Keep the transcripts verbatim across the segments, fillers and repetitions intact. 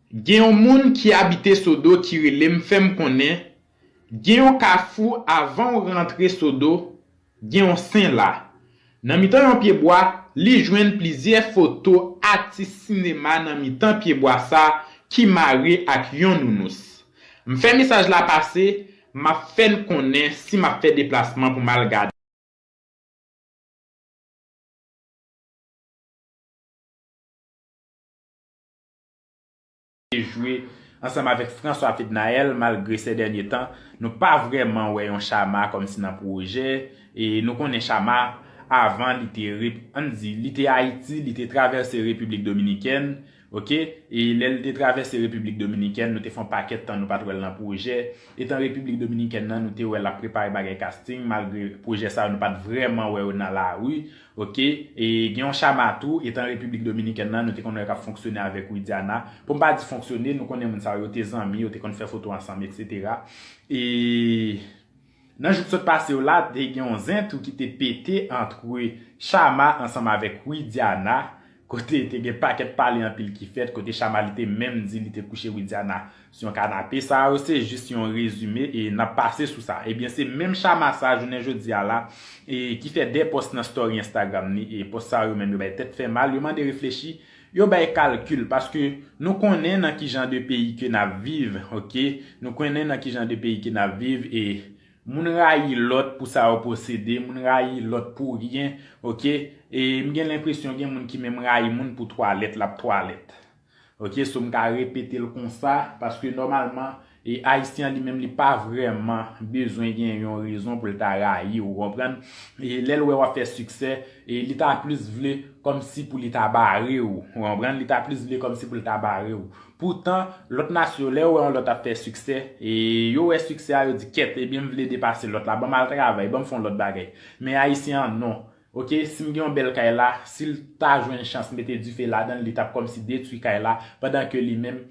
Gen yon moun ki abite Sodo ki rele m, fè m konnen, gen yon kafou avan w rantre Sodo, gen yon sen la. Nan mitan yon pyebwa, li jwenn plizyè foto atis sinema nan mitan pyebwa sa ki mare ak yon nounous. M fè mesaj la pase, m ap fè n konnen si m ap fè deplasman pou m al gade. Jwe ansanm avèk François Fednaelle, malgre sè dènye tan, nou pa vrèman wè yon Chama kòmsi nan pwojè. E nou konnen Chama, avan li te, rep- ann di, li te Ayiti, li te travèse Repiblik Dominikèn, oke? E lè li te travèse Repiblik Dominikèn, nou te fè yon pakèt tan nou pa t wè l nan pwojè. Etan Repiblik Dominikèn nan, nou te wè l ap prepare bagay casting, malgre pwojè sa yo, nou pa t vrèman wè yo nan lari. Oke, e gen yon Chama tou, etan Repiblik Dominikèn nan, nou te konn wè k ap fonksyone avèk Widiana. Pou m pa di fonksyone, nou konnen moun sa yo, yo te zanmi, yo te konn fè foto ansanm, etsetera. E nan jou k sot pase yo la, te gen yon zen tou ki te pete antre Chama ansanm avèk Widiana, kote te gen pakèt pale anpil ki fèt, kote Chama li te menm di li te kouche Widiana sou yon kanape. Sa yo se jis yon rezime e n ap pase sou sa. Ebyen, se menm Chama sa, jounen jodi a la, e ki fè de pòs nan story Instagram ni, e pòs sa yo menm yo bay tèt fè mal, yo mande reflechi, yo bay kalkil, paske nou konnen nan ki jan de peyi ke n ap viv, oke? Nou konnen nan ki jan de peyi ke n ap viv, e moun rayi lòt pou sa yo posede, moun rayi lòt pou ryen, oke? E m gen lenpresyon gen moun ki menm rayi moun pou twalèt l ap twalèt. Oke, so m ka repete l konsa, paske nòmalman, e Ayisyen an li menm li pa vrèman bezwen gen yon rezon pou l ta rayi w, ou konprann? E lè l wè w ap fè siksè, e li ta plis vle kòmsi pou li ta bare w, ou konprann? Li ta plis vle kòmsi pou li ta bare w. Poutan, lòt nasyon, lè yo wè yon lòt ap fè siksè, e yo wè siksè a, yo di, "Kèt, ebyen m vle depase lòt la, ban m al travay, ban m fè yon lòt bagay." Men Ayisyen an, non. Oke, si m gen yon bèl kay la, si l ta jwenn chans mete dife ladan l, li t ap kòmsi detwi kay la, pandan ke li menm,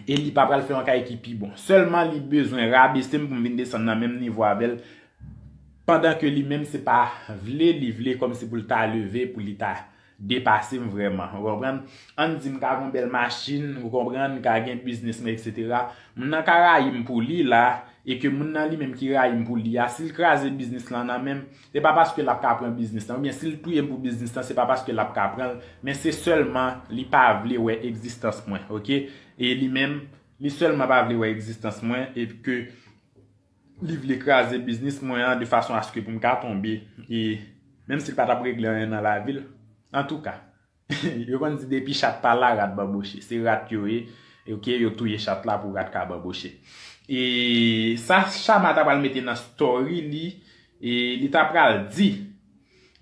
e li pa pral fè yon kay ki pi bon. Sèlman li bezwen rabese m pou m vin desann nan menm nivo avè l, pandan ke li menm se pa vle li vle kòmsi pou l ta leve, pou li ta depase m vrèman. Ou konprann? Ann di m ka gen yon bèl machin, ou konprann, m ka gen biznis mwen, etsetera. Moun nan ka rayi m pou li la, e ke moun nan li menm ki rayi m pou li a, si l kraze biznis lan nan men m, se pa paske l ap ka pran biznis lan, oubyen si l touye m pou biznis lan, se pa paske l ap ka pran l, men se sèlman li pa vle wè egzistans mwen, oke? E li menm, li sèlman pa vle wè egzistans mwen, e ke li vle kraze biznis mwen an de fason aske pou m ka tonbe, e menm si l pa t ap regle anyen nan lavi l. Antouka, yo konn di depi chat pa la, rat banboche. Se rat yo ye, oke, yo touye chat la pou rat ka banboche. E sa Chama ta pral mete nan story li, e li ta pral di,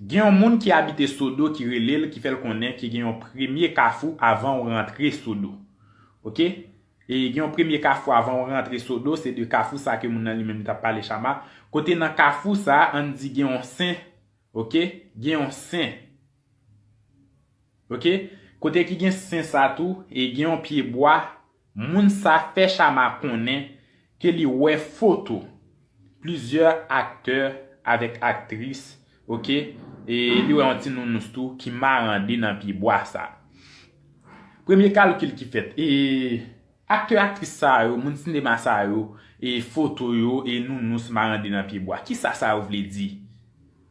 gen yon moun ki abite Sodo ki rele l, ki fè l konnen ke gen yon premye kafou avan w rantre Sodo. Oke? E gen yon premye kafou avan w rantre Sodo, se de kafou sa ke moun nan li menm li t ap pale Chama. Kote nan kafou sa, ann di gen yon sen, oke? Gen yon sen. Oke? Kote ki gen sen sa tou, e gen yon pyebwa, moun sa fè Chama konnen ke li wè foto plizyè aktè avèk aktris, oke? E li wè yon ti nounous tou ki marande nan pyebwa sa. Premye kalkil ki fèt, e aktè, aktris sa yo, moun sinema sa yo, e foto yo, e nounous marande nan pyebwa. Kisa sa yo vle di?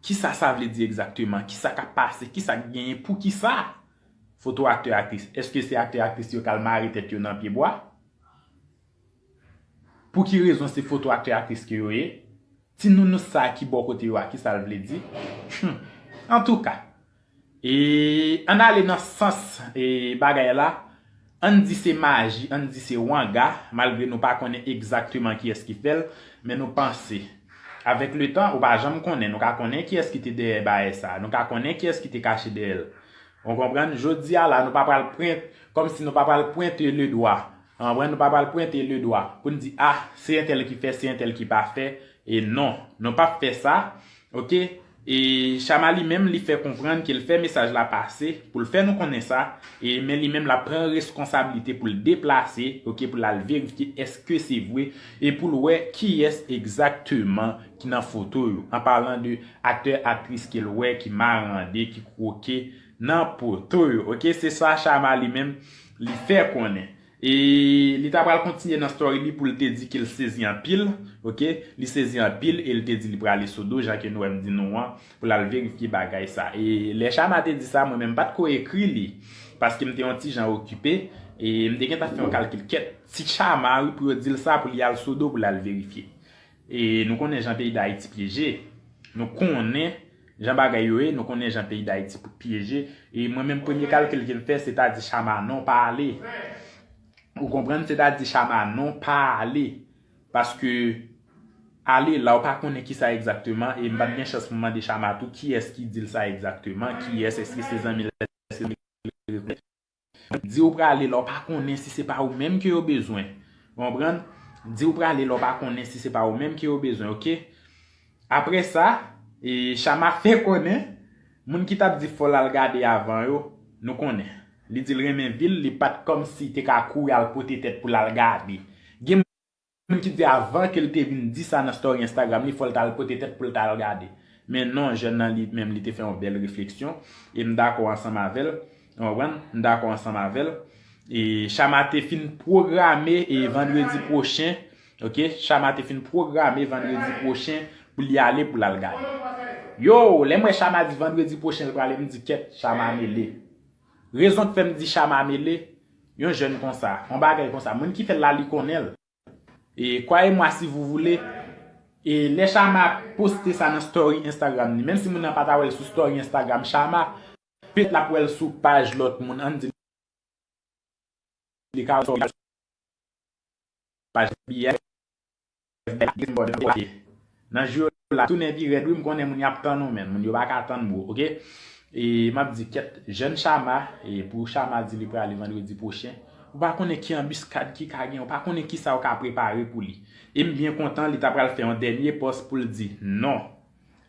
Kisa sa vle di egzakteman? Kisa k ap pase? Kisa k genyen? Poukisa? Foto aktè, aktris. Èske se aktè, aktris yo k al mare tèt yo nan pyebwa? Pou ki rezon se foto aktè, aktris ke yo ye? Ti nounous sa ki bò kote yo a, kisa l vle di? Hmm. Antouka, e ann ale nan sans, e bagay la, ann di se maji, ann di se wanga, malgre nou pa konnen egzakteman kiyès ki fè l, men nou panse. Avèk letan, ou pa janm konnen, nou ka konnen kiyès ki te dèyè bagay sa, nou ka konnen kiyès ki te kache dèyè l. Ou konprann? Jodi a la, nou pa pral pwent, kòmsi nou pa pral pwente ledwa. Ou konprann? Nou pa pral pwente ledwa pou n di, ah, se entèl ki fè, se entèl ki pa fè. E non, nou p ap fè sa. Oke? E Chama li menm, li fè konprann ke l fè mesaj la pase pou l fè nou konnen sa. E men li menm, l ap pran reskonsablite pou l deplase, oke, pou l al verifye èske se vre e pou l wè kiyès egzakteman ki nan foto yo. An palan de aktè, aktris ke l wè ki marande, ki kwoke nan poto yo. Oke, se sa Chama li menm, li fè konnen. E li ta pral kontinye nan story li pou l te di ke l sezi anpil, oke? Li sezi anpil e l te di li prale Sodo, jan ke nou wè m di nou an, pou l al verifye bagay sa. E lè Chama te di sa, mwen menm m pa t ko ekri li, paske m te yon ti jan okipe, e m te gentan fè yon kalkil kèt. Si Chama, wi, pou yo di l sa, pou li al Sodo, pou l al verifye. E nou konnen jan peyi Dayiti pyeje. Nou konnen jan bagay yo ye, nou konnen jan peyi Dayiti pyeje. E mwen menm premye kalkil ke m fè, se ta di Chama non pa ale. Ou konprann? Se ta di Chama non pa ale. Paske ale la, ou pa konnen kisa egzakteman, e m pa t gen chans pou m mande Chama tou kiyès ki di l sa egzakteman, kiyès, èske se zanmi l, èske Di ou prale la, ou pa konnen si se pa ou menm ke yo bezwen. Ou konprann? Di ou prale la, ou pa konnen si se pa ou menm ke yo bezwen, oke? Apre sa, e, Chama fè konnen, moun ki t ap di fò l al gade avan yo, nou konnen. Li di l renmen vil, li pa t kòmsi te ka kouri al pote tèt pou l al gade. Gen moun ki di avan ke l te vin di sa nan story Instagram li, fò l t al pote tèt pou l t al gade. Men non, jèn nan li menm, li te fè yon bèl refleksyon, e m dakò ansanm avè l, ou konprann? M dakò ansanm avè l. E Chama te fin pwograme, e vandredi pwochen, oke? Chama te fin pwograme vandredi pwochen pou li ale, pou l al gade. Yo, lè m wè Chama di vandredi pwochen l prale, m di kèt, Chama mele. Rezon k fè m di Chama mele, yon jèn konsa, yon bagay konsa, moun ki fè l la, li konnen l. E kwayemwa si vou voule, e lè Chama poste sa nan story Instagram li, menm si moun nan pa ta wè l sou story Instagram Chama, petèt l ap wè l sou paj lòt moun, ann di li ka wè l sou paj B F, nan jou yo la, tounen pi rèd, wi, m konnen moun y ap tann ou, men moun yo pa ka tann, bro, oke? E m ap di, kèt, jèn Chama, e pou Chama di li prale vandredi pwochen, ou pa konnen ki anbiskad ki ka gen, ou pa konnen kisa ou ka prepare pou li. E m byen kontan, li ta pral fè yon dènye pòs pou l di non,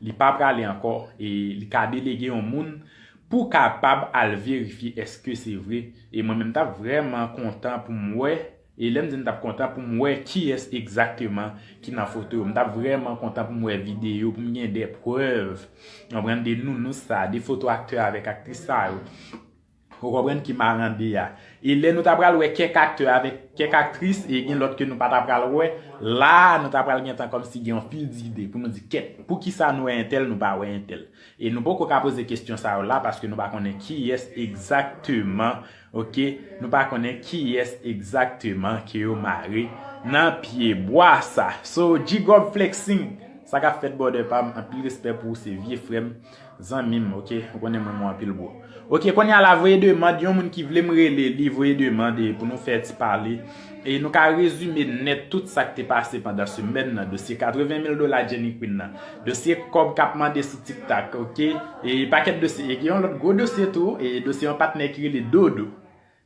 li pa prale ankò, e li ka delege yon moun pou kapab al verifye èske se vre. E mwen menm, m t ap vrèman kontan pou m wè, e lè m di m t ap kontan pou m wè kiyès egzakteman ki nan foto yo. M t ap vrèman kontan pou m wè videyo, pou m gen de prèv, w konprann, de nounous sa, de foto aktè avèk aktris sa yo. Ou konprann, ki marande a. E lè nou ta pral wè kèk aktè avèk kèk aktris, e gen lòt ke nou pa ta pral wè, la, nou ta pral gentan kòmsi gen yon fil dide pou nou di, kèt, poukisa nou wè entèl, nou pa wè entèl? E nou poko ka poze kesyon sa yo la, paske nou pa konnen kiyès egzakteman, oke? Nou pa konnen kiyès egzakteman ke yo mare nan pye bwa sa. So, G-Gob Flexing, sa k ap fèt, brother pa m, anpil respè pou ou, se vye frè m. Zanmi m, oke? Ou konnen m renmen w anpil, bro. Oke, kounye a la, voye demann, yon moun ki vle m rele li, voye demann, e pou nou fè ti pale. E nou ka rezime nèt tout sa k te pase pandan semèn nan, dosye katreven mil dola Jenny Queen nan, dosye kòb k ap mande sou TikTok, oke? E pakèt dosye, e gen yon lòt gwo dosye tou, e dosye yon patnè ki rele Dodo.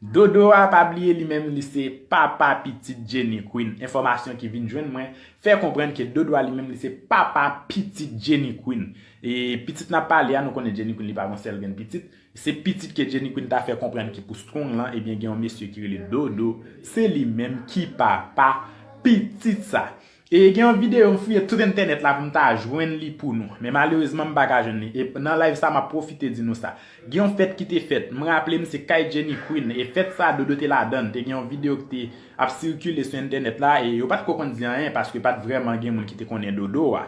Dodo a, pa bliye, li menm li se papa pitit Jenny Queen. Enfòmasyon ki vin jwenn mwen fè konprann ke Dodo a, li menm li se papa pitit Jenny Queen. E pitit n ap pale a, nou konnen Jenny Queen li pa gon sèl grenn pitit. Se pitit ke Jenny Queen ta fè konprann ki pou Strong lan, ebyen gen yon mesye ki rele Dodo, se li menm ki papa pitit sa. E gen yon videyo m fouye tout entènèt la pou m ta jwenn li pou nou. Men malerezman, m pa ka jwenn li. E nan live sa, m ap pwofite di nou sa. Gen yon fèt ki te fèt. M raple m se kay Jenny Queen. E fèt sa, Dodo te ladann. Te gen yon videyo ki te ap sikile sou entènèt la. E yo pa t ko konn di anyen paske pa t vrèman gen moun ki te konnen Dodo a.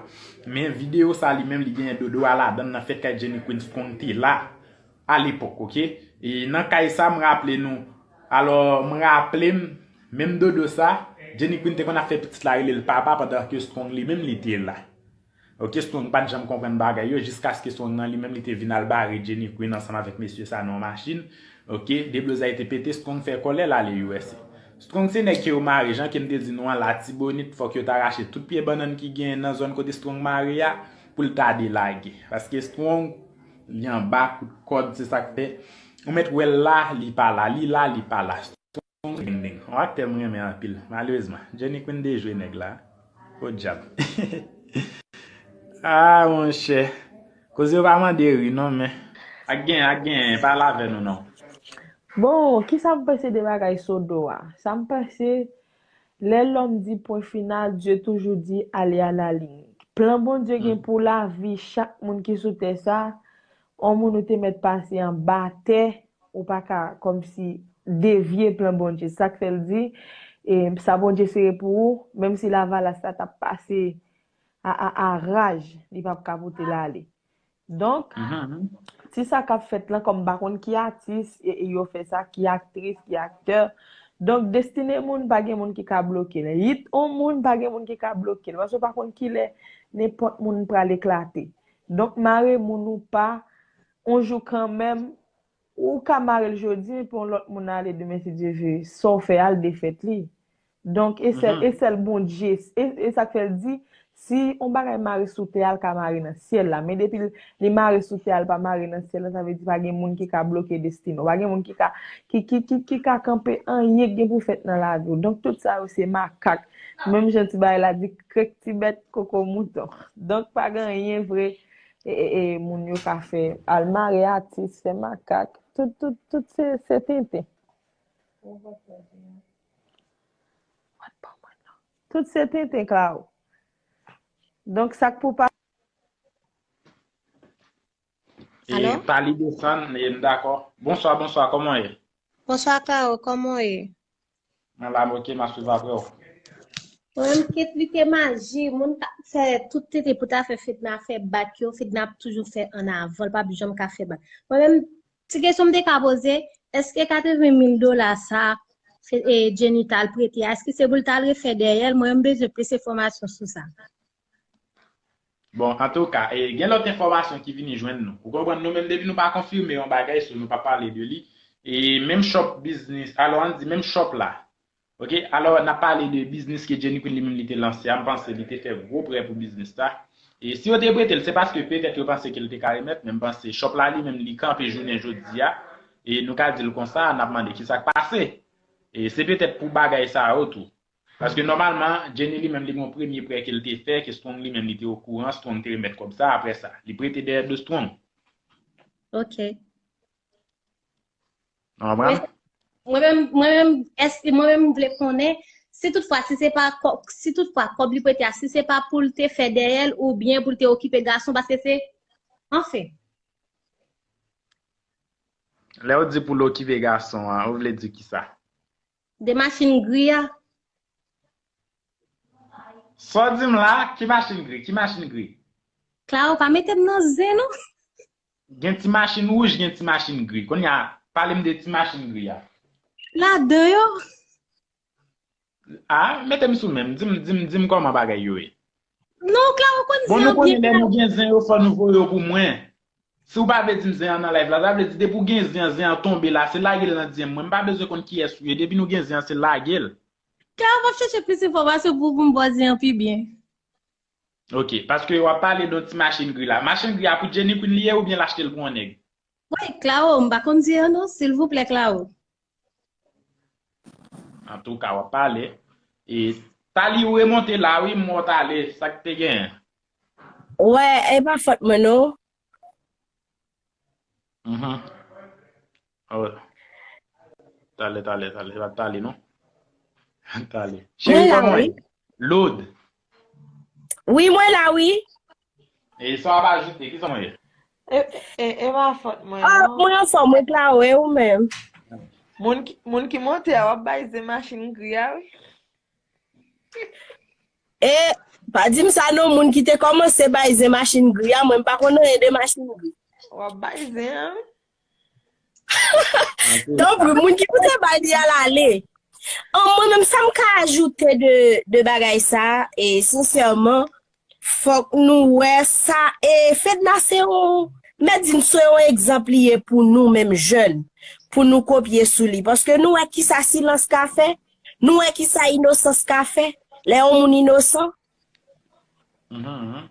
Men videyo sa li menm, li genyen Dodo a ladann nan fèt kay Jenny Queen, Strong te la. Alepòk, oke? E nan kay sa, m raple nou, alò, m raple m, menm Dodo sa, Jenny Queen te konn ap fè pitit la rele l papa pandan ke Strong li menm li te la. Oke, Strong pa t janm konprann bagay yo, jiskaske Strong nan li menm li te vin al bare Jenny Queen ansanm avèk mesye sa nan yon machin. Oke, deblozay te pete, Strong fè kòlè l ale U S A. Strong se nèg ke yo mare, jan ke m te di nou an, Latibonit, fòk yo ta rache tout pye bannann ki genyen nan zòn kote Strong mare a, pou l ta delage. Paske Strong, li anba kout kòd, se sa k fè. Ou mèt wè l la, li pa la, li la, li pa la. Strong ding ding. Yon aktè m renmen anpil, malerezman. Jenny Queen dejwe nèg la. Podyab. Ah, monchè. Koze yo pa mande ri, non, men. Ak gen, ak gen, pale avè nou, non. Bon, kisa m panse de bagay Sodo a? Sa m panse, lè lòm di pwen final, Dye toujou di ale a la liy. Plan Bondye gen pou lavi chak moun ki sou tè sa, on moun ou te mèt pase anba tè, ou pa ka kòmsi devye plan Bondye. Se sa k fè l di, e, sa Bondye sere pou ou, menm si lavalas la t ap pase a, a, a raj, li p ap ka pote l ale. Donk, ti sa k ap fèt lan, kòm m pa konn ki atis e, e yo fè sa, ki aktris, ki aktè. Donk, destine moun, pa gen moun ki ka bloke l. Hit yon moun, pa gen moun ki ka bloke l. Paske w pa konn kilè nenpòt moun pral eklate. Donk, mare moun ou pa, yon jou kanmenm, ou ka mare l jodi, epi yon lòt moun ale demen, si Dye vle. Sa w fè a, l defèt li. Donk, e sèl, e sèl Bondye, e, e sa k fè l di, si yon bagay mare sou tè a, l ka mare nan syèl la. Men depi l, li mare sou tè a, l pa mare nan syèl la, sa vle di pa gen moun ki ka bloke destine w. Pa gen moun ki ka, ki, ki, ki, ki ka kanpe anyen k gen pou fèt nan lavi w. Donk, tout sa yo se makak. Menm jan ti bagay la di, krèk ti bèt, koko mouton. Donk, pa gen anyen vre, e, e, e, moun yo ka fè. Al mare atis, fè makak. Tout, tout, tout se, se tenten. Tout se tenten, Claro. Donk, sa k pou pa. E Alo? Tali desann, e m dakò. Bonswa, bonswa, kòman w ye? Bonswa, Claro, kòman w ye? Mwen la, m oke, m ap swiv apre w. Mwen menm, Ketly te maji, moun k ap fè tout tenten pou ta fè Fedna fè bak yo, Fedna ap toujou fè annavan, l p ap janm ka fè bak. Mwen menm, ti kesyon m te ka poze, èske katreven mil dola sa, se, e, Jenny t al prete a, èske se pou l t al refè dèyè l? Mwen, m bezwen plis enfòmasyon sou sa. Bon, antouka, e, gen lòt enfòmasyon ki vini jwenn nou. Ou konprann, nou menm, depi nou pa konfime yon bagay, so nou pa pale de li. E menm shop biznis, alò, ann di menm shop la. Oke, alò, n ap pale de biznis ke Jenny Queen li menm li te lanse a, m panse li te fè gwo prè pou biznis la. E si yo te prete l, se paske petèt yo panse ke l te ka remèt, men m panse shop la li menm li kanpe jounen jodi a. E nou ka di l konsa, n ap mande ki sa k pase. E se petèt pou bagay sa yo tou. Paske nòmalman, Jenny li menm li gen yon premye prè ke l te fè, ke Strong li menm li te okouran, Strong te remèt kòb sa, apre sa, li prete dèyè do Strong. Ok. Ou konprann? Mwen menm, mwen menm, èske, mwen menm, m vle konnen, si toutfwa, si se pa kò-, si toutfwa kòb li prete a, si se pa pou l te fè dèyè l oubyen pou l te okipe gason, paske se, anfen. Lè w di pou l okipe gason an, ou vle di kisa? De machin gri a. Sa w di m la, ki machin gri? Ki machin gri? Claro, pa mete m nan zen, non. Gen ti machin wouj, gen ti machin gri. Kounye a, pale m de ti machin gri a. Ladan yo. A, mete m sou men m. Di m, di m, di m kòman bagay yo ye. Non, Claro konn zen an byen. Bon, nou konnen lè nou gen zen yo, fò nou voye yo pou mwen. Si w pa vle di m zen an nan live la, sa vle di depi w gen zen an, zen an tonbe la, se lage l nan D M mwen. M pa bezwen konn kiyès ou ye. Depi nou gen zen an, se lage l. Claro, m ap chèche plis enfòmasyon pou, pou m ba w zen an pi byen. Ok, paske w ap pale de yon ti machin gri la. Machin gri a pou Jenny Queen li ye oubyen l achte l pou yon nèg? Woy, Claro, m pa konn di an non, silvouplè, Claro. Antouka, w ap pale. E Tali, ou remonte la, wi, m wè w t ale. Sa k te genyen? Wè, e pa fòt mwen, non. Mhm. Oh. Tale, tale, tale. Se pa Tali, non? Tale. Cheri, kòman w ye? Loud. Wi, mwen la, wi. E sa w ap ajoute, kisa w ye? E, e, e pa fòt mwen, non. Mwen anfòm, mwen Claro, e ou menm? Moun ki, moun ki monte a, w ap bay zen machin gri a, wi. E, pa di m sa non, moun ki te kòmanse bay zen machin gri a, mwen m pa konn anyen de machin gri. W ap bay zen an, wi. Tanpri, moun ki pou te bay li a l ale. An, mwen menm, sa m ka ajoute de, de bagay sa, e sensèman, fòk nou wè sa, e Fedna se yon, mèt di n se yon egzanp li ye pou nou menm jèn, pou nou kopye sou li. Paske nou wè kisa silans ka fè, nou wè kisa inosans ka fè, lè yon moun inosan. Mhm, mhm.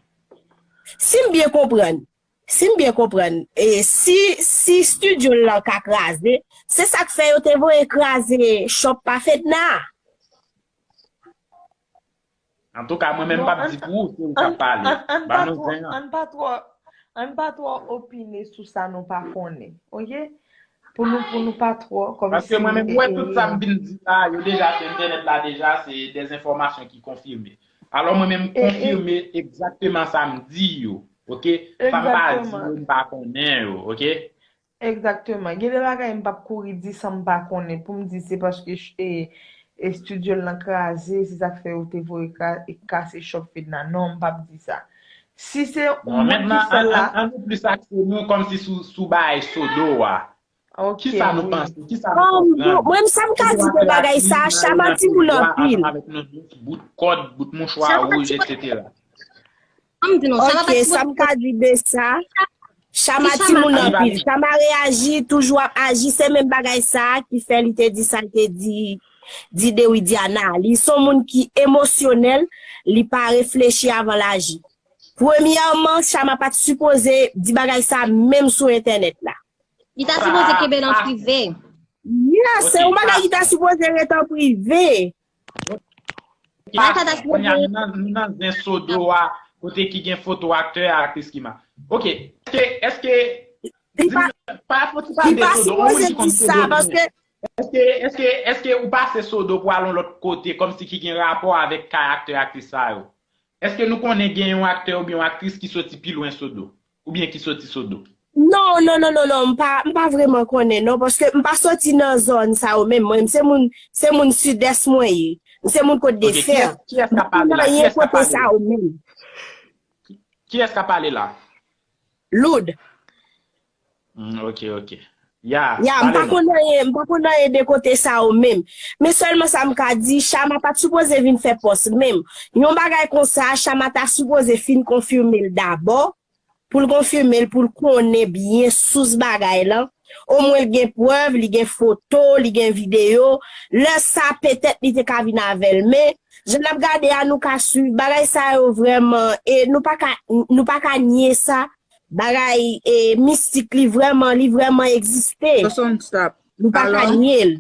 Si m byen konprann, si m byen konprann, e si, si estidyo l lan ka kraze, se sa k fè yo te voye kraze shop pa Fedna a. Antouka, mwen menm m p ap di pou ou, se ou k ap pale. Ban nou zen an. Ann pa twò, ann pa twò opine sou sa nou pa konnen, oke? Pou nou, pou nou pa twò, kòmsi. Paske mwen menm, m wè tout sa m vin di la, yo deja sou entènèt la deja, se dèzenfòmasyon ki konfime. Alò, mwen menm, m konfime egzakteman sa m di yo, oke? Sa m pa di yo, m pa konnen yo, oke? Egzakteman. Gen de bagay m p ap kouri di san m pa konnen. Pou m di se paske ch- e, e estidyo l lan kraze, se sa k fè yo te voye ka- e kase chòp Fedna. Non, m p ap di sa. Si se yon Non, moun ki mentnan, fè l an, la, an, an nou plis akse nou kòmsi sou, sou bagay Sodo a. ok, Kisa nou wi. Panse? Kisa nou Um, konprann? bon, mwen, sa m ka di de bagay sa, Chama timoun anpil. Avèk nou, bout kòd, bout mouchwa Chama pa wouj, timoun. Etsetera. An m di nou, Chama pa Ok, timoun. Sa m ka di de sa, Chama Ki Chama? timoun Anibal. Anpil. Chama reyaji, toujou ap aji, se menm bagay sa ki fè li te di sa l te di, di de Widiana. Li se yon moun ki emosyonèl, li pa reflechi avan l aji. Premyèman, Chama pa t sipoze di bagay sa menm sou entènèt la. Li ta sipoze kenbe l an prive. Yes, se Ok, yon bagay ki ta pase. Sipoze ret an prive. Sa ta ta Kounye a, sipoze. Nou nan, nou nan zen Sodo a, kote ki gen foto aktè a, aktris ki ma. Ok, èske, èske, Li pa, pa fò ti pa li de pa Sodo, yon moun sipoze ki konn di sa, Sodo byen. Paske Èske, èske, èske ou pase Sodo pou al yon lòt kote, kòmsi ki gen rapò avèk kay aktè, aktris sa yo? Èske nou konnen gen yon aktè oubyen yon aktris ki soti pi lwen Sodo? Oubyen ki soti Sodo? Non, non, non, non, non, m pa, m pa vrèman konnen, non, paske m pa soti nan zòn sa yo menm. Mwen, m se moun, se moun sidès mwen ye. M se moun kot de Ok, fè. kiyès, kiyès k ap pale la? Anyen Kiyès k ap kote pale sa la? Yo menm. Kiyès k ap pale la? Loud. Mm, ok, ok. Ya, Ya, m pale pa non. Konn anyen, m pa konn anyen de kote sa yo menm. Men sèlman sa m ka di, Chama pa t sipoze vin fè pòs menm. Yon bagay konsa, Chama ta sipoze fin konfime l dabò, pou l konfime l, pou l konnen byen sous bagay lan. Omwen l gen prèv, li gen foto, li gen videyo. Lè sa, petèt li te ka vin avè l. Men, jan n ap gade a, nou ka swiv. Bagay sa yo vrèman, e nou pa ka, nou pa ka nye sa. Bagay e, mistik, li vrèman, li vrèman egziste. Soson stop. Nou pa ka Alò? Nye l.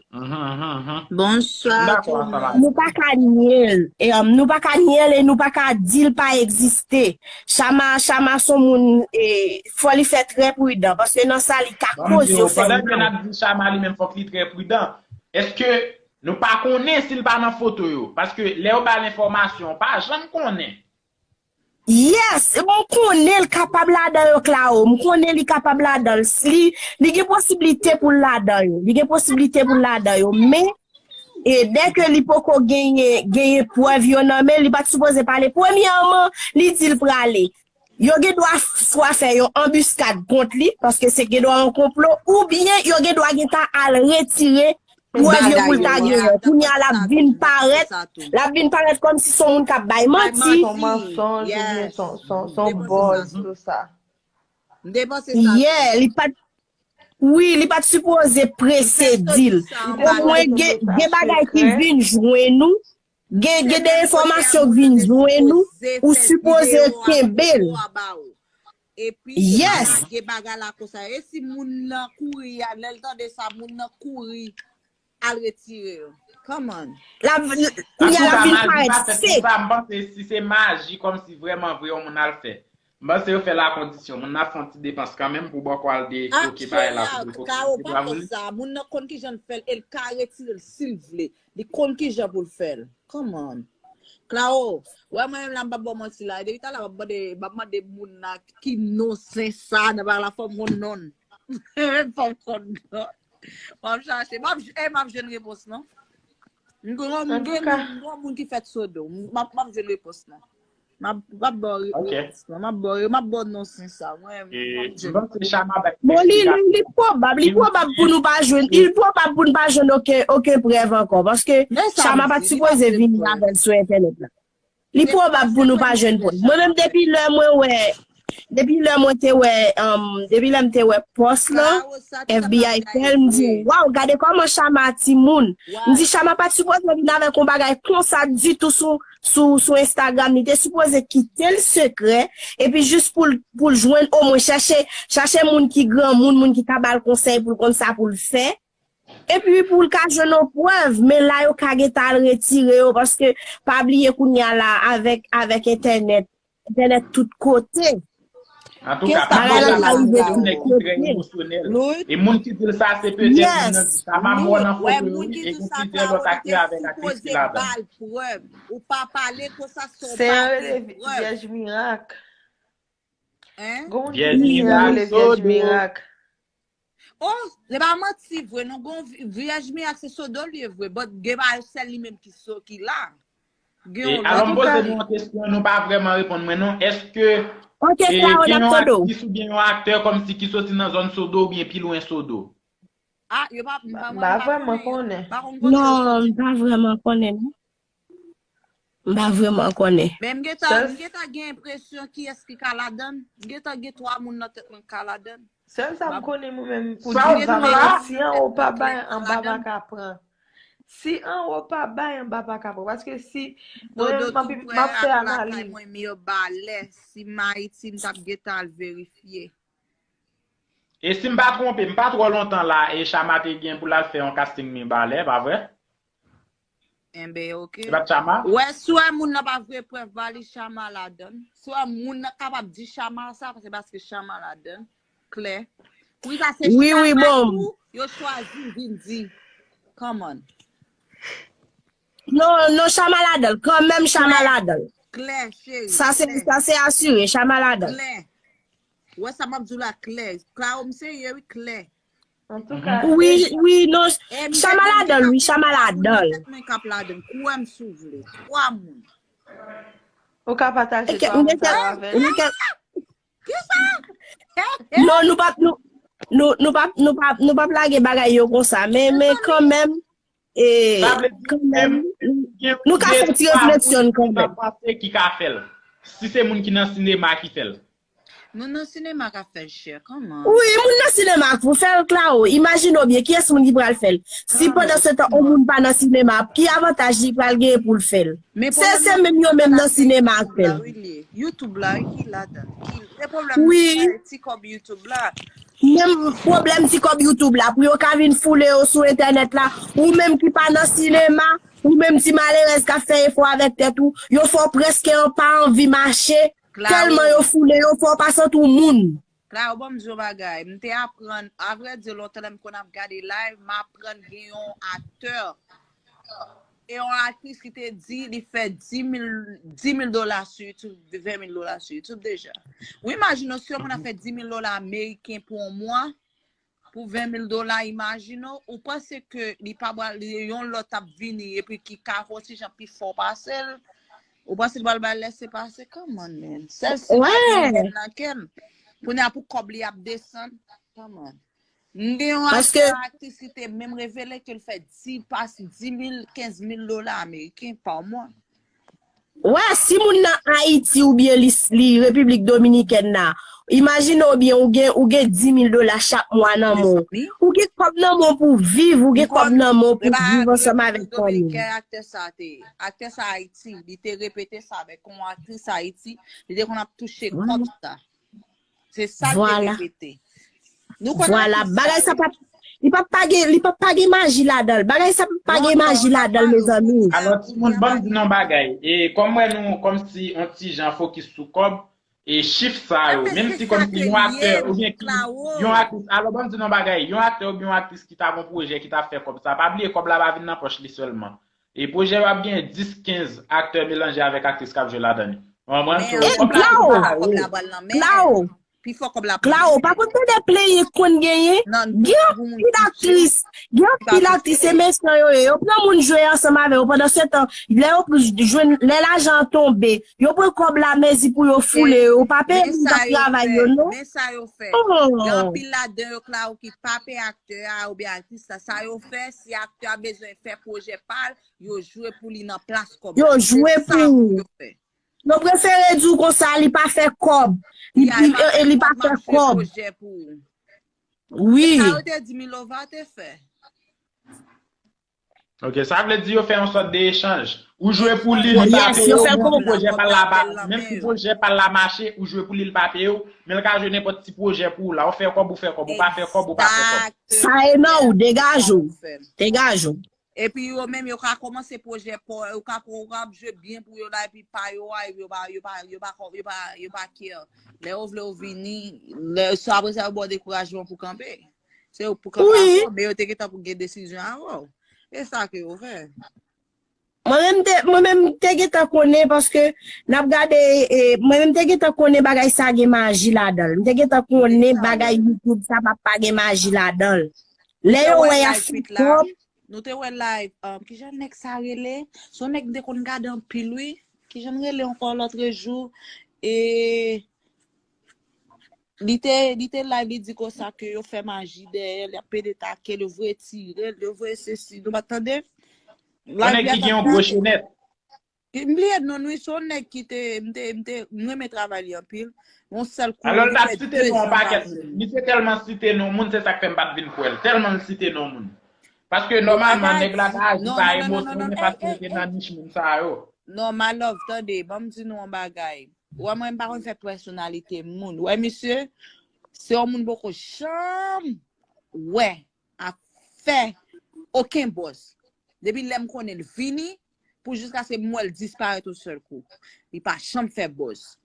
Mhm, mhm, mhm. Bonswa Dakò, tout sa va. moun. Nou pa ka nye l. E, um, nou pa ka nye l e nou pa ka di l pa egziste. Chama, Chama se yon moun, e, fò li fè trè pridan, paske nan sa li ka Ban m koz di yo w, fè pandan ke n mal. ap di Chama li menm fòk li trè pridan, èske nou pa konnen si l pa nan foto yo? Paske lè yo ba l enfòmasyon, w pa janm konnen. Yes, m konnen l kapab ladan yo, Claro. M konnen li kapab ladan l. Li, li gen posiblite pou l ladan yo. Li gen posiblite pou l ladan yo. Men, e, dèke li poko genyen, genyen prèv yo nan men, li pa t sipoze pale. Premyèman, li di l prale. Yo gen dwa swa fè yon anbiskad kont li, paske se gen dwa yon konplo, oubyen yo gen dwa gentan al retire prèv yo pou l ta genyen. Kounye a l ap vin parèt, l ap vin parèt kòmsi se yon moun k ap bay manti. Se yon mansonj oubyen se yon- se yon- se yon bòz, tout sa. M te panse sa. Yeah, li pa t, wi, li pa t sipoze prese di l. Omwen gen, gen bagay ki vin jwenn ou, gen, gen de enfòmasyon ki vin jwenn ou, ou sipoze kenbe l. Epi, Yes. Gen bagay la konsa. E si moun nan kouri, a, lè l tande sa, moun nan kouri al retire yo. Come on. L ap, kounye a l ap vin parèt fake. Sa, m panse si se maji kòmsi vrèman vre yon moun al fè. M panse yo fè lakondisyon. Moun nan fè yon ti depans kanmenm pou bòkò al debloke bagay la pou bòkò. Claro pa fè sa. Moun nan konn kijan l fè l e l ka retire l si l vle. Li konn kijan pou l fè l. Come on. Claro, wè mwen menm la m p ap ba w manti la. Depi talè m ap mande, m ap mande moun nan ki non sen sa nan bagay la fò m konn non l. Fò m konn non. M ap chache. M ap, e m ap jwenn repons non. M gen yon, m gen yon moun ki fèt Sodo. M ap, m ap jwenn repons non. M ap, m ap ba w repons non. M ap ba w, m ap ba w non sen sa. Mwen, m ap jwenn. Bon, li, li, li pwobab, li pwobab pou nou pa jwenn, li pwobab pou nou pa jwenn okenn, okenn prèv ankò, paske Chama pa t sipoze vini avè l sou entènèt la. Li pwobab pou nou pa jwenn prèv. Mwen menm depi lè mwen wè, depi lè mwen te wè, um, depi lè m te wè pòs lan, F B I fè l, m di, waw, gade kòman Chama timoun. M di, Chama pa t sipoze vin avèk yon bagay konsa ditou sou, sou, sou Instagram. Li te sipoze kite l sekrè, epi jis pou l, pou l jwenn omwen, chèche, chèche moun ki granmoun, moun ki ka ba l konsèy pou l konn sa pou l fè. Epi pou l ka jwenn yon prèv, men la yo ka gentan al retire yo, paske pa bliye kounye a la, avèk, avèk entènèt, entènèt tout kote. Antouka, pa bliye Chama se yon nèg ki trè emosyonèl. E moun ki di l sa, se petèt moun nan di sa, m ap wè nan foto yo, wi, e gen plizyè lòt aktè avèk aktris ki ladan. Ou pa pale konsa san w pa gen prèv. Vyèj mirak. Hein? Gon moun ki di se yo rele Vyèj mirak. Oh, se pa manti vre, non, gon vyèj mirak se Sodo li ye vre, but gen pa sèl li menm ki so ki la. Gen yon Alò m lòt. Poze nou yon kesyon, nou pa vrèman reponn mwen non. Èske Ok, e, Claro, gen n ap yon tande w. Atris oubyen yon aktè kòmsi ki soti nan zòn Sodo oubyen pi lwen Sodo? Ah, yo pa, m pa, M pa vrèman konnen. Pa konn kote. Non, m pa vrèman konnen non. M pa vrèman konnen. Men m gentan, m gentan gen enpresyon kiyès ki ka ladann. M gentan gen twa moun nan tèt mwen ki ka ladann. Sèl sa m konnen mwen menm pou di sa m konnen si anwo pa bay anba pa ka pran. Si anwo pa bay anba pa ka pran. Paske si mwen m ap fè analiz. Mwen mye balè, si m Ayiti, m t ap gentan al verifye. E si m pa twonpe, m pa twò lontan la, e Chama te gen pou l al fè yon casting Mibalè, pa vre? Enben, ok. Se pa t Chama? Wè, si w wè moun nan pa voye prèv ba li, Chama ladann. Si w wè moun nan kapab di Chama sa, se paske Chama ladann. Klè. Wi, sa se Wi, wi, Chama bon. Tou, yo chwazi vin di. Come on. Non, non, Chama ladann. Kanmenm Chama ladann. Klè, cheri. Sa se sa se asire, Chama ladann. Klè. Wè sa m ap di w la klè. Claro, m serye, wi, klè. Antouka, Wi, wi, non, E m Chama te- ladann, wi, Chama ladann. Mwen k ap ladann. Kwè m si w vle. Twa moun. Ou ka pataje Eke, twa moun eke, sa yo avè l. eke, Kisa? non, nou pa, nou, nou, nou pa, nou pa, nou pa lage bagay yo konsa, men, men kanmenm, e, Sa vle di, kanmenm, gen nou ka de fè ti twa refleksyon moun ki kanmenm. panse ki ka fè l. Si se moun ki nan sinema ki fè l. Moun nan sinema ka fè l chè, kòman? Wi, moun nan sinema pou fè l Claro. Imajine w byen, kiyès moun ki pral fè l? Si pandan se tan, yon moun pa nan sinema, ki avantaj li pral genyen pou l fè l? Men Se, se menm yo menm nan sinema k fè l. Wi, li ye. YouTube la, wi, ki ladann. Ki, se pwoblèm Wi. Ti kòb YouTube la. Menm pwoblèm ti kòb YouTube la, pou yo ka vin foule yo sou entènèt la, ou menm ki pa nan sinema, ou menm ti malerèz k ap fè efò avèk tèt ou, yo fè w prèske pa anvi mache, Claro. Tèlman yo foule yo, fè w pa santi w moun. Claro, ban m di w bagay. M te aprann, avrèdi, lontan lè m konn ap gade live, m aprann gen yon aktè. E yon aktris ki te di li fè dis mil, dis mil dola sou YouTube, ven mil dola sou YouTube deja. Ou imajine w si yon moun ap fè dis mil dola ameriken pou yon mwa, pou ven mil dola, imajine w, ou panse ke li pa pral, li, yon lòt ap vini epi ki ka fè yon ti jan pi fò pase l? Ou panse li pral bay lèse pase? Come on, man. Sèl si Wè. Gen nan kè m. Kounye a pou kòb li ap desann. Come on. M gen yon Paske aktè aktris ki te menm revele ke l fè dis, pase dis mil, kenz mil dola ameriken pa mwa. Wè, si moun nan Ayiti oubyen li, li Repiblik Dominikèn nan, imajine w byen ou gen, ou gen dis mil dola chak mwa nan men w. Mezanmi. Ou gen kòb nan men w pou viv, ou gen kòb nan men w pou Epa, viv ansanm avèk Repiblik Dominikèn, fanmi. Aktè sa te, aktè sa Ayiti, li te repete sa avèk yon aktris Ayiti, li te konn ap touche kòb sa. Se sa l te Vwala. Repete. Nou konn Vwala, atis bagay sa, sa pa, li pa pa gen, li pa pa gen maji ladan l. Bagay sa pa Non, gen non, maji sa ladan pa l, yo. Mezanmi. Alò, timoun, ban m di nou bagay. E kòm wè nou, kòm si on ti jan fokis sou kòb, e chif sa yo, Ebyen, menm se si sa kòm si ke yon l aktè, ye, oubyen ki, Claro. yon aktris, alò, ban m di nou bagay, yon aktè oubyen yon aktris ki ta gon pwojè, ki ta fè kòb sa, pa bliye kòb la pa vin nan pòch li sèlman. E pwojè yo ap gen dis, kenz aktè melanje avèk aktris k ap jwe ladan li. Ou konprann? So, Men, kòb la Claro. pare. Kòb la pral nan men. Claro. Pi fò kòb la Claro, pa konn tande plenyen konn genyen. Non, Gen pou moun anpil touche. aktris, gen anpil aktris, se mesye yo ye. Yo pran moun jwe ansanm avè yo. Pandan se tan, lè yo jwenn, lè lajan an tonbe, yo pran kòb la mezi pou yo foule yo. Yo pa peye Men moun k sa ap yo travay fè, yo, non. Men sa yo fè. Oh. Gen anpil ladan yo, Claro, ki pa peye aktè a oubyen aktris la. Sa yo fè, si aktè a bezwen fè pwojè pa l, yo jwe pou li nan plas kòb la. Yo jwe Se sa pou. Yo fè. Yo prefere di w konsa, li pa fè kòb. Li, Ya, li, pa eh, li pa fè mache kòb. Pwojè pou ou. Wi. Sa yo te di Milova te fè. Ok, sa vle di yo fè yon sòt de echanj. Ou jwe pou li, li pa Yes, peye yo w, fè menm si kòb. pwojè pa l la pa, Kòb la menm si men yo. Pwojè pa l la mache, ou jwe pou li, li pa peye w, men l ka jwe nenpòt ti pwojè pou ou la. Ou fè kòb, ou fè kòb, ou pa fè kòb, ou pa fè kòb. Exactement. Sa e nan ou, degaje w. Sa yo fè. Degaje w. Epi yo menm yo ka kòmanse pwojè pa yo, yo ka, yo ka ap jwe byen pou yo la, epi pa yo a, yo pa, yo pa, yo pa, yo pa, yo pa care. Lè yo vle yo vini, lè, so apre sa yo ba w dekourajman pou kanpe. Se yo pou kanpe Wi. avè w, men yo te gentan pou gen desizyon avè w. E sa ke yo fè. Mwen menm te, mwen menm te gentan konnen paske n ap gade, e, mwen menm te gentan konnen bagay sa gen maji ladan l. M te gentan konnen bagay YouTube sa p ap pa gen maji ladan l. Lè yo wè y ap fè twòp. Nou te wè live, um, kijan nèg sa rele? Se yon nèg m te konn gade anpil, wi. Kijan l rele ankò lòtrejou? E li te, li te live, li di konsa ke yo fè maji dèyè l, y ap pede take l, yo voye tire l, yo voye sesi. Nou pa tande? Yon nèg ki gen yon gwo chenèt. M bliye non l, wi, se yon nèg ki te, m te, m te, m renmen travay li anpil. Yon sèl kou. Alò, l t ap site non yon pakèt moun. Misye tèlman site non moun, se sa k fè m pa t vin kwè l. Tèlman l site non moun. Paske nòmalman, nèg la ta aji pa emosyon, men paske l te nan nich moun sa yo. Non, my love, tande, ban m di nou yon bagay. Ou wè mwen, m pa konn fè pèsonalite moun. Ou wè, misye, se yon moun m poko janm wè ap fè okenn buzz. Depi lè m konnen l vini, pou jiskaske m wè l disparèt yon sèl kou. Li pa janm fè buzz.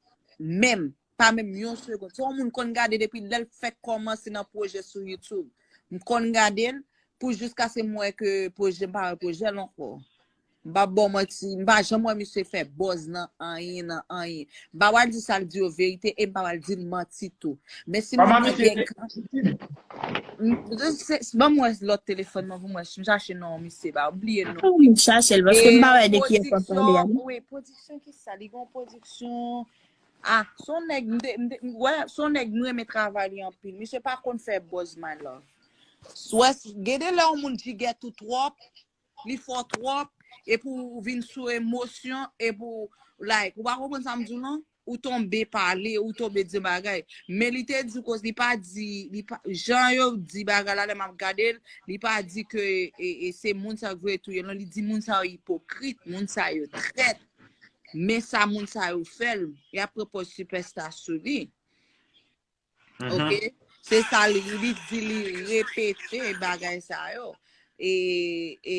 Menm, pa menm yon segonn. Se yon moun konn gade depi lè l fèk kòmanse nan pwojè sou YouTube. M konn gade l pou jiskaske m wè ke pwojè, m pa wè pwojè l ankò. M p ap ba w manti, m pa janm wè misye fè buzz nan anyen, nan anyen. M pa pral di sa l di yo verite e m pa pral di l manti tou. Men si moun nan gen gran... Ban m wè lòt telefòn mwen pou m wè si m chache non misye ba, m bliye non. M chache l paske m pa wè de kiyès w ap pale a. Wi, pwodiksyon ki sa? Li gen yon pwodiksyon. Ah, se yon nèg, m te, m te, m, wè, se yon nèg m renmen travay li anpil. Misye pa konn fè buzz, my love. Swè, gade lè yon moun jigèt ou twòp, li fò twòp, epi w vin sou emosyon, epi w, like, ou pa konprann sa m di w non? Ou tonbe pale, ou tonbe di bagay. Men li te di koz, li pa di, li pa, jan yo di bagay la, lè m ap gade l, li pa di ke e, e, se moun sa yo vle touye l non, li di moun sa yo ipokrit, moun sa yo trèt. Men sa moun sa yo fè l, y ap pran pòz sipèsta sou li. Ok? Se sa li, li di, li repete bagay sa yo. E, e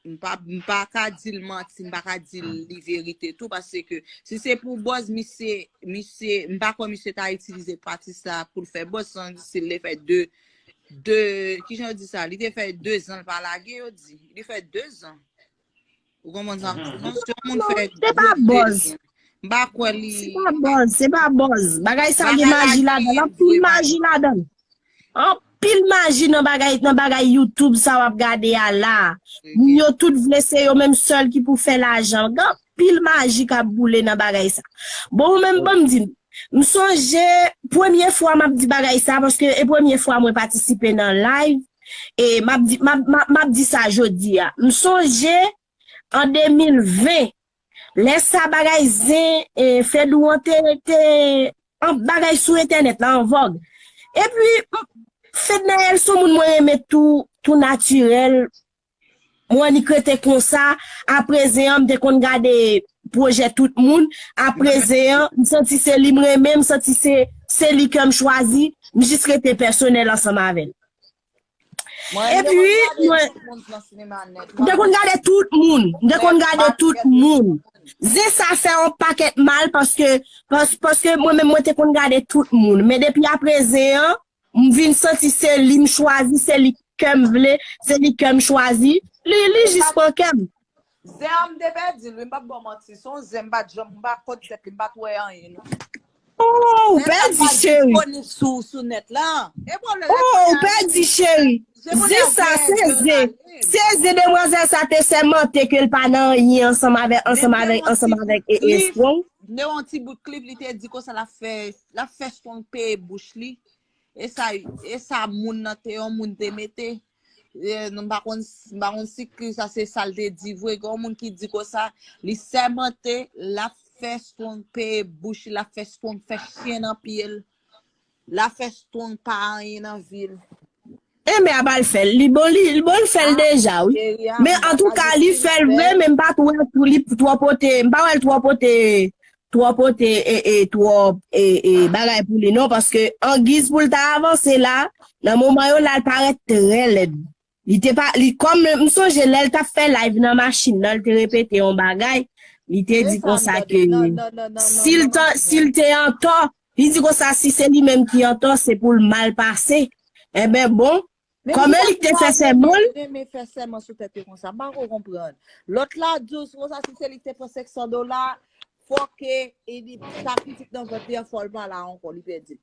m pa, m pa ka di l manti, m pa ka di l li verite tou, paske si se pou buzz, misye, misye, m pa kwè misye ta itilize pati sa pou l fè buzz, san si l te fè de, de, kijan yo di sa? Li te fè de zan l pa lage, yo di. Li fè de zan. Ou konprann sa m di w non? Si yon moun fè... Se pa buzz. M pa kwè li... Se pa buzz, se pa buzz. Bagay sa gen maji ladan l, anpil maji ladan l. Anpil maji nan bagay, nan bagay YouTube sa w ap gade a la. Moun yo tout vle se yo menm sèl ki pou fè lajan. Gen anpil maji k ap boule nan bagay sa. Bon, ou menm ban m di w, m sonje premye fwa m ap di bagay sa, paske e premye fwa mwen patisipe nan live, e m ap di, m ap, m ap, m ap di sa jodi a. M sonje an de mil ven, lè sa bagay zen, e, Fedou an te, te an bagay sou entènèt la, an vòg. Epi, m, Fednaelle se yon moun mwen renmen tou, tou natirèl. Mwen annik rete konsa, apre zen an, m te konn gade pwojè tout moun. Apre zen an, m santi se li m renmen, m santi se, se li kè m chwazi. M jis rete pèsonèl ansanm avè l. Epi, mwen, m te konn gade tout moun. M te konn gade tout moun. Zen sa fè yon pakèt mal paske, pas-, paske mwen menm mwen te konn gade tout moun. Men depi apre zen an, m vin santi se li m chwazi, se li kè m vle, se li kè m chwazi. Li, li jis pran kè m. Zen an m te pèdi l wi, m p ap ba w manti. Se yon zen m pa t janm, m pa konn tèt li, m pa t wè anyen non. Oh, ou pèdi cheri. Disponib sou, sou nèt la. E pwoblèm. Oh, ou pèdi cheri. Zen sa, se zen. Se zen demwazèl sa te sèmante ke l pa nan anyen ansanm avèk, ansanm avèk, ansanm avèk e, e Strong. M te wè yon ti bout klip, li te di konsa l ap fè, l ap fè Strong peye bouch li. E sa, e sa moun nan te, yon moun te mete. E, nou, m pa konn, m pa konn si klip sa se sa l te di vre. Gen yon moun ki di konsa, li sèmante, l ap fè Strong peye bouch li, l ap fè Strong fè chen nan pye l, l ap fè Strong pa anyen nan vi l. Enben, a ba l fè l. Li bon, li, li bon, l fè l deja, wi. Men antouka, li fè l vre, men m pa t wè li twò pote, m pa wè l twò pote twò pote e, e, twò e, e, bagay pou li non, paske angiz pou l ta avanse la, nan moman yo la, l parèt trè lèd. Li te pa, li kòm, m sonje lè l t ap fè live nan machin nan, l te repete yon bagay, li te di konsa ke si l ta, si l te antò, li di konsa si se li menm ki antò, se pou l mal pase. Enben bon, Kòman li te fè sèman l? Renmen fè sèman sou tèt yo konsa. M pa ko konprann. Lòt la di w, se konsa, si se li ki te pran senk san dola, fò ke e li, sa pitit nan vant li an, fò l pa la ankò, li pèdi.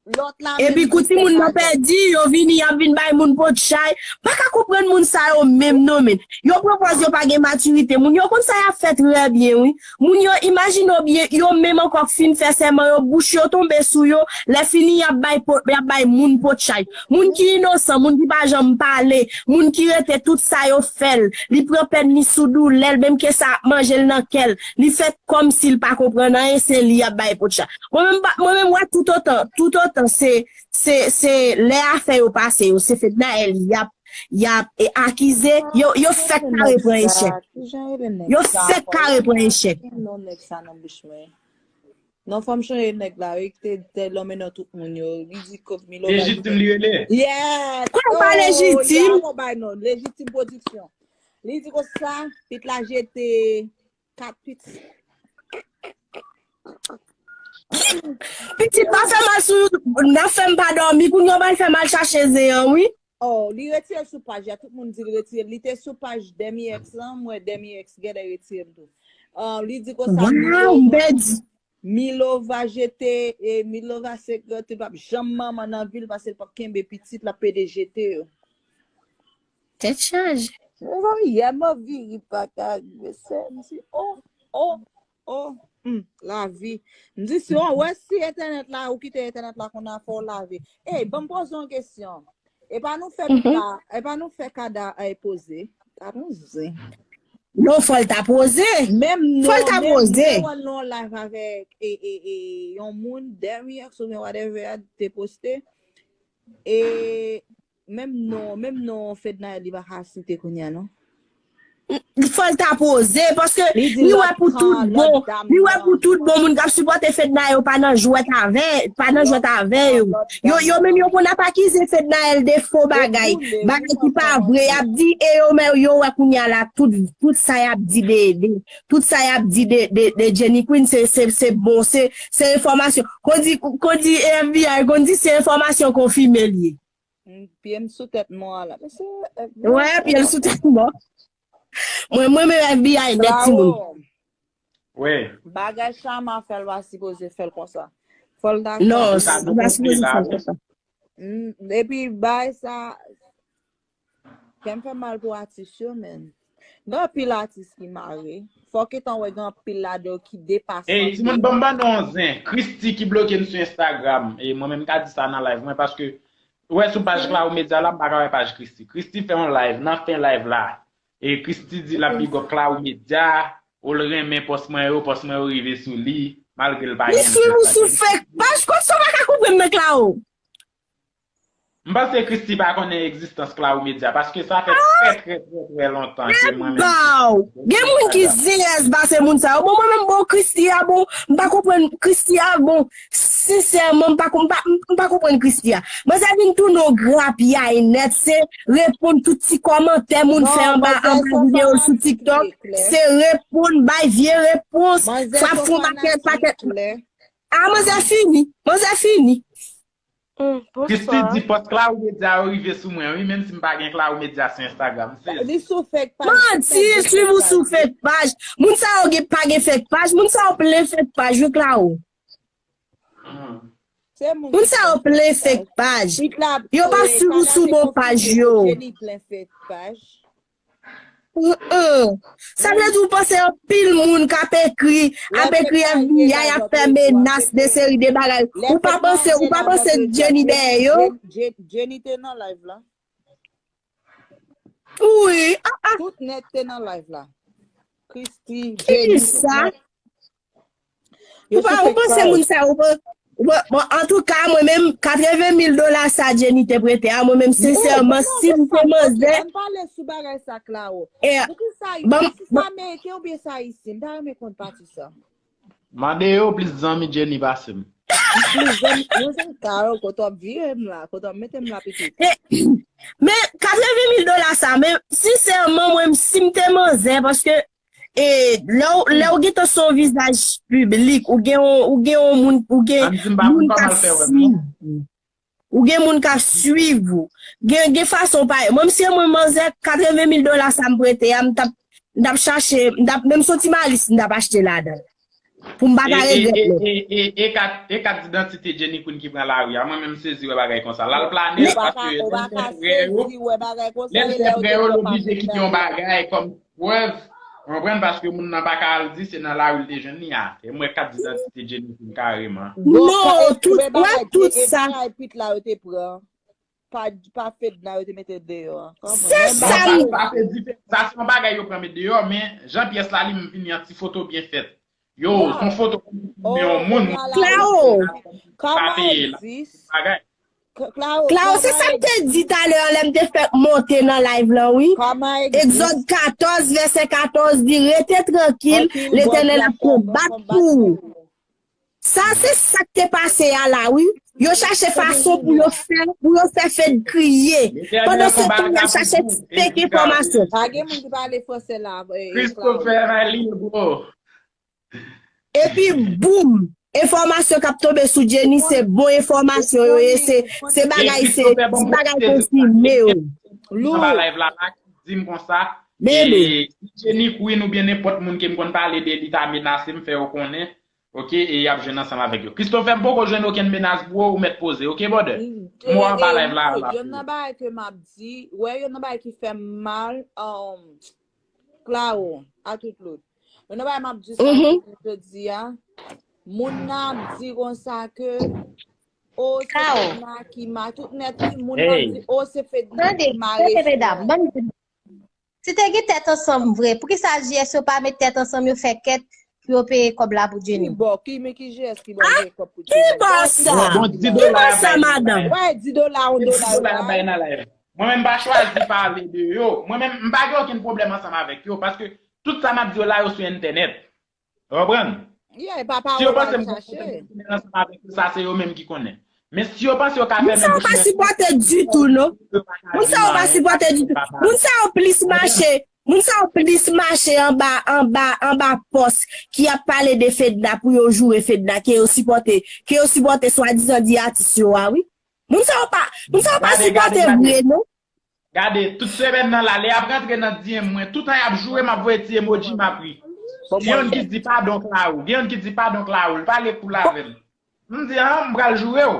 Lòt la menm, epi kou timoun nan pèdi, yo vini, y ap vin bay moun potchay. Pa ka konprann moun sa yo menm non, men. Yo pran pòz yo pa gen matirite. Moun yo konn sa y ap fè trè byen, wi. Moun yo, imajine w byen, yo menm ankò k fin fè sèman yo, bouch yo tonbe sou yo, lè fini y ap bay po-, y ap bay moun potchay. Moun ki inosan, moun ki pa janm pale, moun ki rete tout sa yo fè l, li pran pèn li sou doulè l, menm ke sa ap manje l nan kè l, li fè kòmsi l pa konprann anyen, se li y ap bay potchay. Mwen menm, pa- mwen menm, wè, toutotan, toutotan se, se, se lè afè yo pase yo, se Fednaelle y ap, y ap e, akize, yo, yo fèk kare pran echèk. Yo fèk kare pran echèk. Non, nèg sa nan bouch mwen. Non, fò m chanje nèg la, wi, ki te, te lonmen nan tout moun yo. Li di Kof Milova. Lejitim li rele. Yeah! Kòman pa Lejitim? Lejitim Pwodiksyon. Li di konsa, pit la jete kat pit. Pitit pa fè mal sou YouTube, n ap fè m pa dòmi, kounye a w pral fè m al chache zen an, wi. Oh, li retire l sou paj la, tout moun di l retire l. Li te sou paj Demi X lan, m wè Demi X genlè retire l tou. Ah, li di konsa, Milova, Milova jete, e Milova se grant, li p ap janm manman nan vi l, paske l p ap kenbe pitit, l ap pede jete yo. Tèt chaje. Mezanmi, yè m anvi ri pa ka rive sè, m di, oh, oh, oh, hmm, lavi. M di, si w wè si entènèt la, ou kite entènèt la konn a fè w lave. Ey, ban m poze w yon kesyon. E pa nou fè la, e pa nou fè kada ay poze. Ka nou zen. Non, fò l ta poze. Menm non, fò l ta poze. Menm nou wè l nan live avèk e, e, e, yon moun, Demi X oubyen whatever, te poste. E menm non, menm non Fednaelle li pa ka site kounye a, non. Fò l ta poze, paske li wè pou tout bon, li wè pou tout bon moun k ap sipòte Fednaelle yo pa nan jwèt avè, pa nan jwèt avè yo. Yo, yo menm yo konn ap akize Fednaelle de fo bagay, bagay ki pa vre, y ap di, e yo men yo wè kounye a la, tout, tout sa y ap di de, de, tout sa y ap di de, de, de Jenny Queen, se, se, se bon, se, se enfòmasyon. Kon di, kon di F B I, kon di se enfòmasyon konfime l ye. Mm, pye m sou tèt mò a la. Mesye, F B I. Wè, pye l sou tèt mò. Mwen, mwen menm F B I nèt timoun. Wi. Bagay Chama fè l pa sipoze fè l konsa. Fò l ta... Non, li pa sipoze fè l konsa. Mm, epi bagay sa, kè m fè mal pou atis yo, men. Gen anpil atis ki mare. Fò w gentan wè gen anpil ladan yo ki depase. Ey, timoun, ban m ban nou yon zen. Christy ki bloke m sou Instagram. E mwen menm m ka di sa nan live mwen, paske ou wè sou paj Claro Media la, m pa ka wè paj Christy. Christy fè yon live, nan fen live la. E Christy di l ap big up Claro Media, ou l renmen pòs mwen yo, pòs mwen yo rive sou li, malgre l pa gen... Li swiv ou sou fake paj, kòm sa w pa ka konprann nan Claro. M panse Christy pa konnen egzistans Claro Media, paske sa fè trè, trè, trè, trè lontan ke mwen menm... Baw! Gen moun ki zeyèz pase moun sa yo. Bon, mwen menm, bon, Christy a, bon, m pa konprann Christy a, bon, sensèman, m pa, m pa, m pa konprann Christy a. Manzè vin tounen yon grapyay nèt, se reponn tout ti kòmantè moun fè anba, anba videyo sou TikTok, se reponn, bay vye repons, frap fon pakèt, pakèt. A, manzè fini, manzè fini. Christy di pòs Claro Media yo rive sou mwen, wi, menm si m pa gen Claro Media sou Instagram. Li sou fake paj. Manti, swiv ou sou fake paj. Moun sa yo gen, pa gen fake paj, moun sa yo plen fake paj, wi, Claro. Moun sa yo plen fake paj. Yo pa swiv ou sou bon paj yo. Jenny plen fake paj. Sa vle di ou panse anpil moun k ap ekri, ap ekri F B I, ap fè menas de seri de bagay. Ou pa panse, ou pa panse Jenny dèyè yo? Jenny te nan live la. Wi, ah, ah. Tout nèg te nan live la. Christy, Jenny, tout nèg. Ou pa, ou panse moun sa, ou pa, ou pa, bon, antouka, mwen menm, katreven mil dola sa Jenny te prete a, mwen menm, sensèman, si m te manzè. Ann pale sou bagay sa, Claro. Poukisa, poukisa Ameriken oubyen sa Ayisyen? M ta renmen konn pati sa. Mande yo plis zanmi Jenny pase m. Plis zanmi, mwen se Claro, kote w ap vire m la, kote w ap mete m la, pitit. Men, katreven mil dola sa, men, sensèman, mwen, si m te manzè, paske E lè w, lè w gentan se yon vizaj piblik, ou gen yon, ou gen yon moun, ou gen moun k ap swiv ou. Ou gen moun k ap swiv ou. Gen, gen fason w pa. Mwen, m si mwen manzè, katreven mil dola sa m prete a, m t ap, m t ap chache, m t ap, menm si yon ti malis, m t ap achte ladan l. Pou m pa ta regrèt li. E, e, e, e, e kat, e kat didantite Jenny Queen ki pran lari a, mwen menm m sezi wè bagay konsa. L al plane l, paske lè l fè frè yo, lè l fè frè yo, l oblije kite yon bagay kòm prèv, ou konprann, paske moun nan pa ka al di se nan lari l te jwenn li a. E m wè kat didantite Jenny Queen kareman. Non, tout, wè tout sa. Pa, pa Fedna yo te mete deyò a. Se sa m. Sa se dife-, sa se yon bagay yo pran met deyò, men jan pyès la li m vini an ti foto byen fèt. Yo, se yon foto men yon moun. Claro. Pa peye la. Bagay. Claro, se sa m te di talè an lè m te fèk monte nan live lan, wi. Egzòd katòz, vèsè katòz di, rete trankil, Letènèl ap konbat pou ou. Sa se sa k te pase a la, wi. Yo chache fason pou yo fè, pou yo fè Fed kriye. Pandan se tan, y ap chache fake enfòmasyon. Pa gen moun ki pale fransè la. Christopher Lil Bro. Epi, boum! Enfòmasyon k ap tonbe sou Jenny, se bon enfòmasyon yo ye, se, se bagay, se, se bagay konfime yo. Anba live la, la, di m konsa, e, Jenny Queen oubyen nenpòt moun ke m konn pale de li ta menase m, fè yo konnen. Oke, e y ap jwenn ansanm avèk yo. Christopher, m poko jwenn okenn menas bro, ou mèt poze, oke, brother? M wè anba live la, la. Youn nan bagay ke m ap di, wè, youn nan bagay ki fè m mal, um, Claro, a tout lòt. Youn nan bagay m ap di sa jodi a, moun nan ap di konsa ke, o, se Fedna ki ma, tout nèt, wi, moun nan ap di, o, se Fedna ki mare fi a. Si te gen tèt ansanm vre, poukisa J S yo pa met tèt ansanm yo fè kèt pou yo peye kòb la pou Jenny? Ki bò, ki, men ki J S ki bò peye kòb pou Jenny? Ki bò sa? Ki bò sa, madanm? Wè, di dola, yon dola yo bay. Mwen menm m pa chwazi pale de yo. Mwen menm m pa gen okenn pwoblèm ansanm avèk yo, paske tout sa m ap di yo la, yo sou entènèt. Ou konprann? Si yo panse m gen pwoblèm pèsonèl ansanm avèk yo, sa se yo menm ki konnen. Men si yo panse yo ka fèmen bouch mwen, moun sa yo pa sipòte ditou, non. Moun sa yo pa sipòte ditou. Moun sa yo plis mache, moun sa yo plis mache anba, anba, anba pòs ki ap pale de Fedna pou yo joure Fedna ke yo sipòte, ke yo sipòte swadizan di atis yo a, wi. Moun sa yo pa, moun sa yo pa sipòte vre, non. Gade, tout semèn nan la, lè y ap rantre nan D M mwen, toutan y ap joure, m ap voye ti emoji, m ap ri. Gen youn ki di padon Claro, gen youn ki di padon Claro, li pale cool avè m. M di, an, m pral joure w.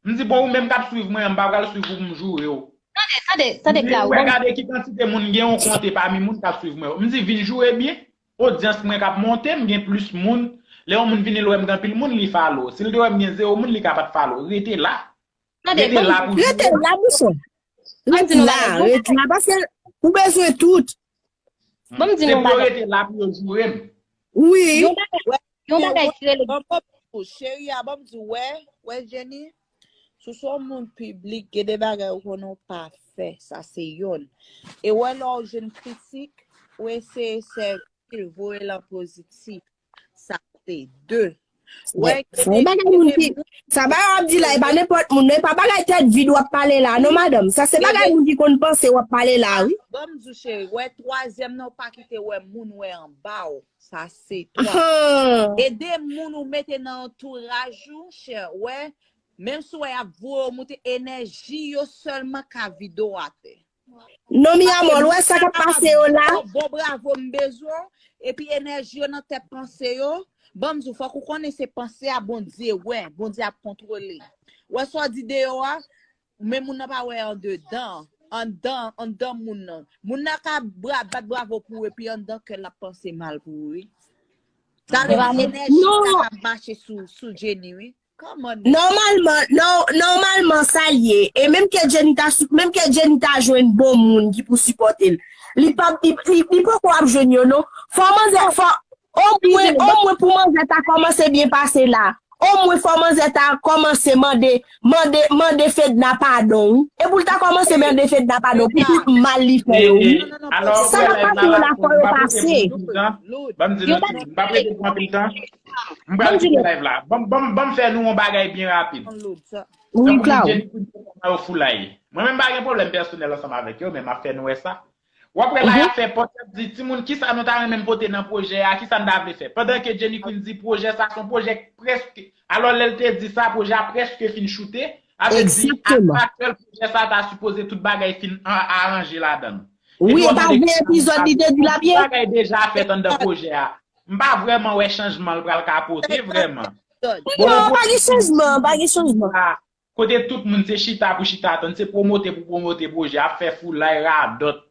M di, bon, ou menm k ap swiv mwen an, m pa pral swiv ou pou m joure w. Tande, tande, tande, Claro. Ou wè, gade ki kantite moun gen yon kont epami moun k ap swiv mwen yo. M di, vin joure byen, odyans mwen k ap monte, m gen plis moun. Lè yon moun vini l wè m gen anpil moun, li follow. Si l te wè m gen zewo moun, li ka pa t follow. Rete la. Tande, rete la pou joure m. Rete la, bouchon. Rete la, rete la, paske ou bezwen tout. Ban m di nou yon bagay. Se pou yo rete la pou yo joure m. Wi. Yon bagay, yon bagay ki rele. Cheri a, ban m di w, wè, wè, Jenny, si w se yon moun piblik, gen de bagay ou konnen w pa fè, sa se yonn. E wè, lè w jwenn kritik, ou eseye sèvi l, voye l an pozitif. Sa se de. Wè, se yon bagay moun ki, sa bagay w ap di la, e pa nenpòt moun, non, e pa bagay tèt vid w ap pale la, non, madanm. Sa se bagay moun ki konn panse w ap pale la, wi. Ban m di w, cheri, wè, twazyèm nan, w pa kite wè moun wè anba w. Sa se twa. Ede moun ou mete nan antouraj ou, chè, wè, menm si w wè y ap voye w moute, enèji yo sèlman ka vide w atè. Non, mi amor, ou wè sa k ap pase yo la? Bon, bon bravo, m bezwen w. Epi enèji yo nan tèt panse yo. Ban m di w, fòk ou konnen se panse a Bondye wè, Bondye ap kontwole. Ou wè sa w di deyò a, men moun nan pa wè andedan. Anndan, anndan moun nan. Moun nan ka bra-, bat bravo pou ou, epi anndan kè l ap panse mal pou ou, wi. Sa vle di enèji sa k ap mache sou, sou Jenny, wi. Nòmalman, nò-, nòmalman sa l ye. E menm ke Jenny ta sou-, menm ke Jenny ta jwenn bon moun ki pou sipòte l, li p ap, li, li, li poko ap jwenn yo, non. Fò manzè, fò, omwen, omwen pou manzè ta kòmanse byen pase la. Omwen fò manzè ta kòmanse mande, mande, mande Fedna padon, wi. E pou l ta kòmanse mande Fedna padon pou tout mal li fè yo, wi. Sa k ap pase yo la, fò yo pase. Ban m di nou, m p ap rete pou anpil tan. M pral kite live la. Ban m, ban m, ban m fè nou yon bagay byen rapid. Wi, Claro. Tankou Jenny Queen, yo foulay. Mwen menm pa gen pwoblèm pèsonèl ansanm avèk yo, men m ap fè nou wè sa. W ap wè la, y ap fè pòt, y ap di, timoun, kisa nou ta renmen pote nan pwojè a, kisa n ta vle fè? Pandan ke Jenny Queen di pwojè sa, se yon pwojè k prèske, alò, lè l te di sa, pwojè a prèske fin choute, Sa vle di, a lè aktyèl, pwojè sa ta sipoze tout bagay fin an- aranje ladan l. Epi w ap mande ki sa nou pa fè. Tout bagay deja fèt anndan pwojè a. M pa vrèman wè chanjman l pral ka pote, vrèman. Non, pa gen chanjman, pa gen chanjman. Kote tout moun se chita pou chita tann, se pwomote pou pwomote pwojè, ap fè foulay radòt.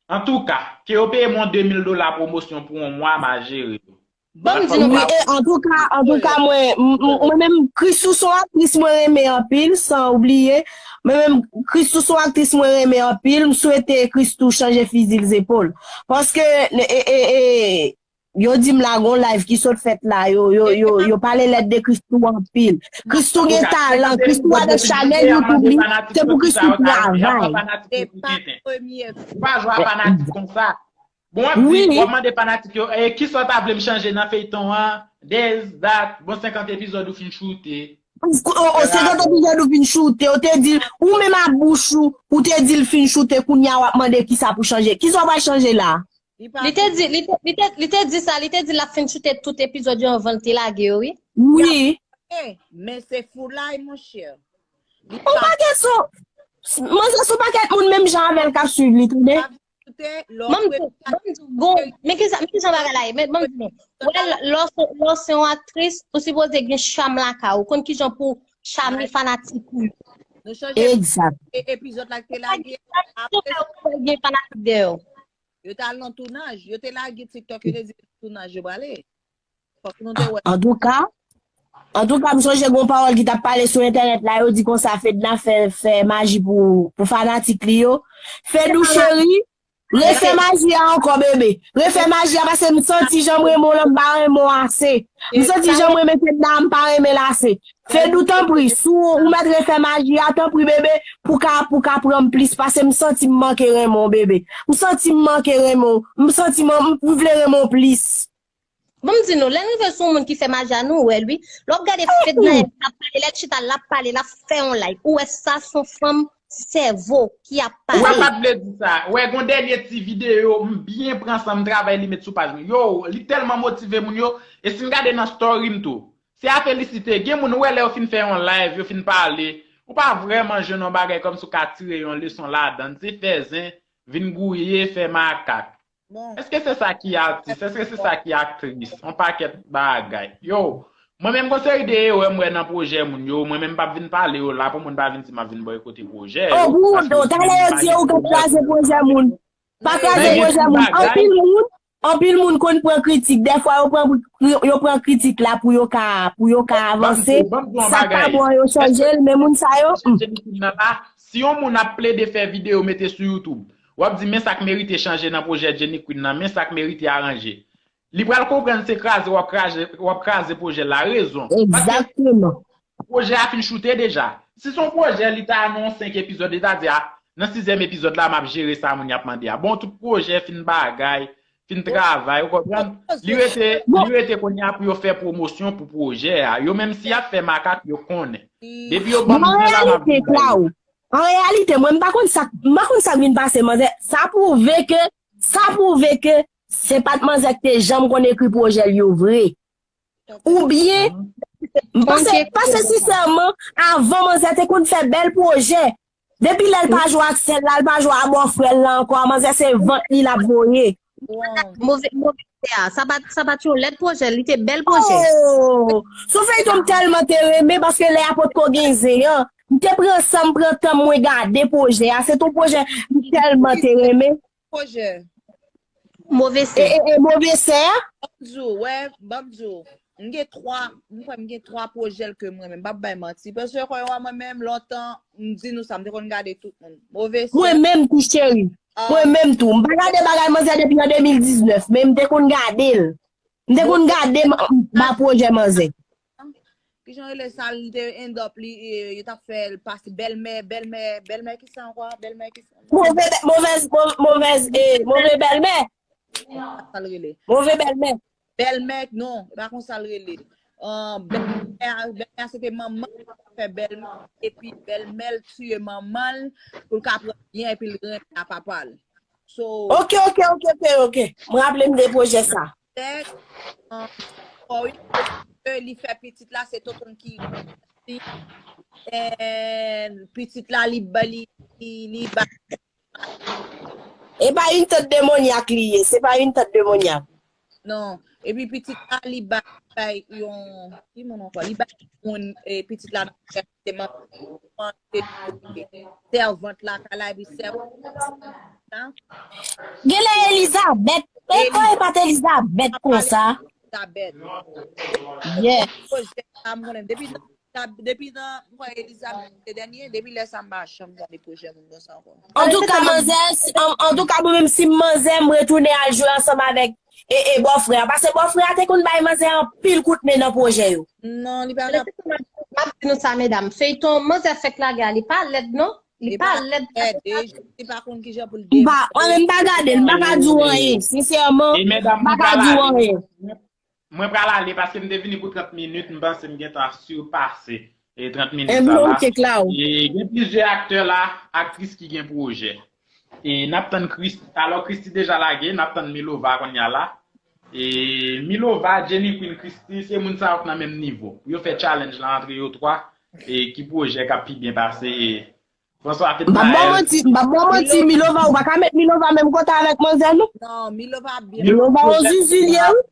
Antouka, ke yo peye m yon de mil dola pwomosyon pou yon mwa, m a jere yo. Ban m di nou. Wi, e antouka, antouka, mwen, m- m- mwen menm, Christoo se yon aktris mwen renmen anpil, san oubliye. Mwen menm, Christoo se yon aktris mwen renmen anpil, m swete Christoo chanje fizi l zepòl. Paske, e, e, e, yo di m la gon live ki sot fèt la, yo, yo, yo, yo pale lèd de Christoo anpil. Christoo gen talan, Christoo avèk chanèl YouTube li, se pou Christoo travay. Se pa premye fwa. Ou pa jwe a fanatik konsa. Bon, w ap di, w ap mande fanatik yo, e kisa w ta vle m chanje nan feyton an? This, that, bon, senkant epizòd ou fin choute. O, o, senkant epizòd ou fin choute, ou te di, ou menm a bouch ou, ou te di l fin choute, kounye a w ap mande kisa pou chanje. Kisa w pral chanje la? Li te di, li te, li te, li te di sa, li te di l ap fin choute tout epizòd yo anvan l te lage yo, wi. Wi. Men se foulay, monchè. Ou pa gen sou, manzè sou pakèt moun menm jan avè l k ap swiv li, tande. Ban m di, ban m di, gon, men ki sa, men ki jan bagay la ye, men ban m di nou. Wè, lè w se, lè w se yon aktris, ou sipoze gen cham lakay ou, konn ki jan pou chame fanatik ou yo. Egzak. Epizòd la ki te lage, apre gen fanatik dèyè w. Yo t al nan tounaj, yo te lage TikTok, yo te di tounaj yo prale. Fòk nou te wè. Antouka, antouka, m sonje gon pawòl ki t ap pale sou entènèt la, yo di konsa Fedna fè, fè maji pou, pou fanatik li yo. Fedou cheri, refè maji a ankò, bebe. Refè maji a, paske m santi jan m renmen w lan, m pa renmen w ase. M santi jan m renmen Fedna a, m pa renmen l ase. Fedou, tanpri, si w, ou mèt refè maji a, tanpri, bebe, pou ka, pou ka pran m plis, paske m santi m manke renmen w, bebe. M santi m manke renmen w. M santi m, m vle renmen w plis. Ban m di nou, lè n rive sou yon moun ki fè maji a, nou wè l, wi. Lè w ap gade Fednaelle k ap pale, lè l chita, l ap pale, l ap fè yon live. Ou wè sa, se yon fanm sèvo ki ap pale. Ou wè, m pa t vle di sa. Ou wè, gon dènye ti videyo, m byen pran san m travay li met sou paj mwen. Yo, li tèlman motive moun yo. E si n gade nan story m tou, se a felisite. Gen moun, ou wè, lè yo fin fè yon live, yo fin pale, ou pa vrèman jwenn yon bagay kòmsi w ka tire yon leson ladan l. Se fè zen, vin gouye, fè makak. Èske se sa ki atis? Èske se sa ki aktris? Yon pakèt bagay. Yo, mwen menm gon seri de erè m wè nan pwojè moun yo, mwen menm m p ap vin pale yo la pou moun pa vin di m ap vin bòykote pwojè yo. O, pou ou, talè yo di yo ou k ap kraze pwojè moun. Pa kraze pwojè moun. Anpil moun, anpil moun konn pran kritik. Dèfwa yo pran, yo pran kritik la pou yo ka, pou yo ka avanse. Sa k pa bon yo chanje l, men moun sa yo, hmm. Si yon moun ap plede fè videyo mete sou YouTube, w ap di, men sa k merite chanje nan pwojè Jenny Queen nan, men sa k merite aranje. Li pral konprann se kraze w ap kraze, w ap kraze pwojè l la. Rezon. Paske pwojè a fin choute deja. Si se yon pwojè, li ta nan yon senk epizòd, li ta di, a, nan sizyèm epizòd la, m ap jere sa moun y ap mande a. Bon, tout pwojè fin bagay, fin travay, ou konprann? Li rete, li rete kounye a pou yo fè pwomosyon pou pwojè a. Yo menm si y ap fè makak, yo konnen. Depi yo ban m zen la, m ap vin bay yo. An reyalite, mwen, m pa konn sa, m pa konn sa k vin pase manzè. Sa pwouve ke, sa pwouve ke se pa t manzè k te janm konn ekri pwojè l yo vre. Oubyen, m panse, paske sensèman, avan manzè te konn fè bèl pwojè. Depi lè l pa jwe ak sè l la, l pa jwe a bòfrè l la ankò, manzè se vant li l ap voye. Move, move sè a, sa pa t, sa pa t yon lèd pwojè, li te bèl pwojè. Oh! Se yon feyton m tèlman te renmen, paske lè a potko gen zen an, m te pran san m, pran tan m, mwen gade pwojè a. Se t on pwojè m tèlman te renmen. Pwojè. Move sè. E, e, e move sè a? Ban m di w, wè, ban m di w. M gen twa, m kwè m gen twa pwojè l ke m renmen. M p ap bay manti. Paske kwè w a mwen menm, lontan, m di nou sa, m te konn gade tout moun. Move sè. Mwen menm tou, cheri. Mwen menm tou. M pa gade bagay manzè depi an de mil diznèf, men m te konn gade l. M te konn gade m, m, ba pwojè manzè. Kijan rele sa, li te end up, li, e, yo t ap fè l pase bèlmè, bèlmè, bèlmè kisa ankò? Bèlmè kisa? Move, move, move, e, move bèlmè. Sa l rele. Move bèlmè. Bèlmè, non, e pa konsa l rele. An, bèlmè a, bèlmè a se te manman l ki fè bèlmè, epi bèlmè l tiye manman l pou l ka pran byen epi l renmen a papa l. So, ok, ok, ok, ok, ok. Mwen raple m de pwojè sa. Tèt, an, o wi. ke li fè pitit la, se tonton ki, ki, eh, pitit la, li, ba- li, li, li ba- E pa yon tant demonyak li ye, se pa yon tant demonyak. Non. Epi pitit la, li bay, bay yon, ki moun ankò? Li bay moun, eh, pitit la nan kè, se man- sèvant la, kay la, epi sèvant la. Genlè Elizabeth, e kò e pa t Elizabeth konsa? Elizabeth. Yeah. Pwojè sa, m konnen depi nan, depi nan, m kwè Elizabeth te dènye, depi lè sa m pa janm gade pwojè moun konsa ankò. Antouka, manzè, an- antouka, mwen menm si m manzè, m retounen al jwe ansanm avèk e, e bòfrè a. Paske bòfrè a te konn bay manzè anpil kout men nan pwojè yo. Non, li pa Mwen ap di nou sa, medam. Feyton manzè fèk lage a, li pa lèd, non. Li pa lèd. Ede, li pa konn kijan pou l M pa, mwen menm m pa gade l, m pa ka di w anyen, sensèman. E medam, M pa ka di w anyen. Mwen pral ale paske m te vini pou trant minit, m panse m gentan sipase e trant minit M sa la. Ok, Clau. E gen plizyè aktè la, aktris ki gen pwojè. E n ap tann Christie. Alò, Christie deja lage, n ap tann Milova kounye a la. E Milova, Jenny Queen, Christie, se moun sa yo k nan menm nivo. Pou yo fè challenge la antre yo twa, e ki pwojè k ap pi byen pase. E François te M pa ba w manti, m pa ba w manti, Milova, ou pa ka met Milova menm kote avèk manzè, non. Non, Milova ap byen. Milova yon zizi li ye, wi.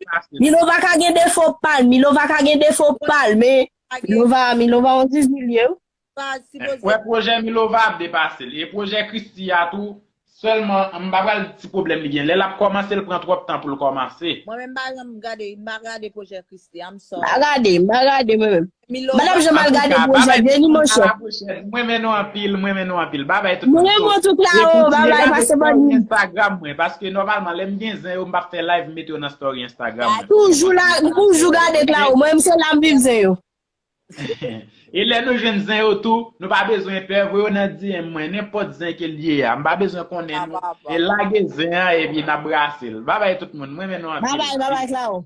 Milova ka gen defo pa l, Milova ka gen defo pa l, men Milova, Milova yon zizi li ye, wi. Pa sipoze. Wè, pwojè Milova ap depase l. E pwojè Christie a tou, sèlman, m pa pral di pwoblèm li gen. Lè l ap kòmanse, l pran twòp tan pou l kòmanse. Mwen menm, m pa janm gade, m pa gade pwojè Christie, I'm sorry. M pa gade, m pa gade mwen menm. Milova. Madam Jean mal gade pwojè Jenny, monchè. Mwen renmen nou anpil, mwen renmen nou anpil. Babay tout Mwen renmen tout la, o, babay, pase bòn. Instagram mwen, paske nòmalman, lè m gen zen yo, m p ap fè live, m mete yo nan story Instagram mwen. Toujou la, m toujou gade la, o. Mwen menm se la m viv zen yo. E lè nou jwenn zen yo tou, nou pa bezwen pè, voye yo nan D M mwen, nenpòt zen ke l ye a. M pa bezwen konnen nou. E lage zen an, epi n ap brase l. Babay tout moun, mwen renmen nou anpil. Babay, babay, Claro.